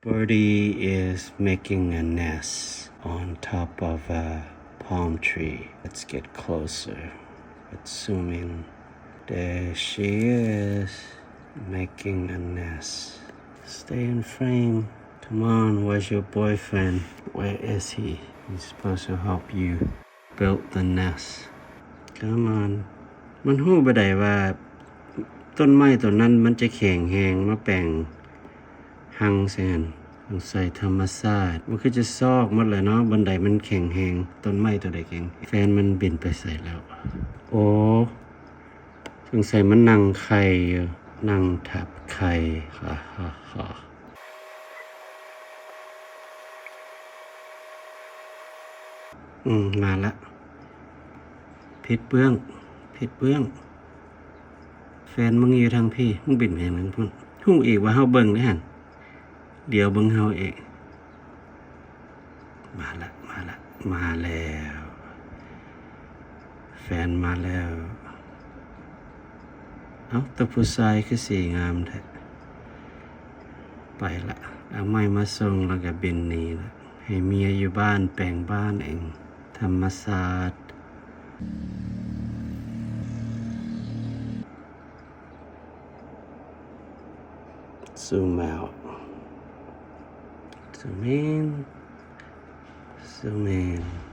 Birdie is making a nest on top of a palm tree. Let's get closer. Let's zoom in. There she is, making a nest. Stay in frame. Come on, where's your boyfriend? Where is he? He's supposed to help you build the nest. Come on. ມັນຮູ້ບໍ່ໄດ້ວ່າຕົ້ນໄມ້ໂຕນັ້ນມັນຈະແຂງແຮງມາແປງຮັງໃສ່ຫັ້ນ. ສົງໄສທຳມະຊາດ. ມັນຄືຈະຊອກໝົດແຫຼະເນາະ, ບ່ອນໃດມັນແຂງແຮງ, ຕົ້ນໄມ້ໂຕໃດແຂງ. ແຟນມັນບິນໄປໃສແລ້ວ? ໂອ້ ສົງໄສມັນນັ່ງໄຂ່ຢູ່, ນັ່ງທັບໄຂ່. ຮາຮາຮາ. ອືມ ມາລະ. ຜິດເບື້ອງ, ຜິດເບື້ອງ. ແຟນມຶງຢູ່ທາງພີ້, ມຶງບິນໄປຫຍັງທາງພຸ້ນ? ຮູ້ອີກວ່າເຮົາເບິ່ງເດ້ຫັ້ນ. ດຽວເບິ່ງເຮົາເອງ. ມາລະ, ມາລະ, ມາແລ້ວ. ແຟນມາແລ້ວ. ເອົ້າ, ໂຕຜູ້ຊາຍຄືສີງາມແທ້. ໄປລະ. ເອົາໄມ້ມາສົ່ງແລ້ວກໍບິນໜີລະ. ໃຫ້ເມຍຢູ່ບ້ານແປງບ້ານເອງ. ທຳມະຊາດ. Zoom out. Zoom in. Zoom in.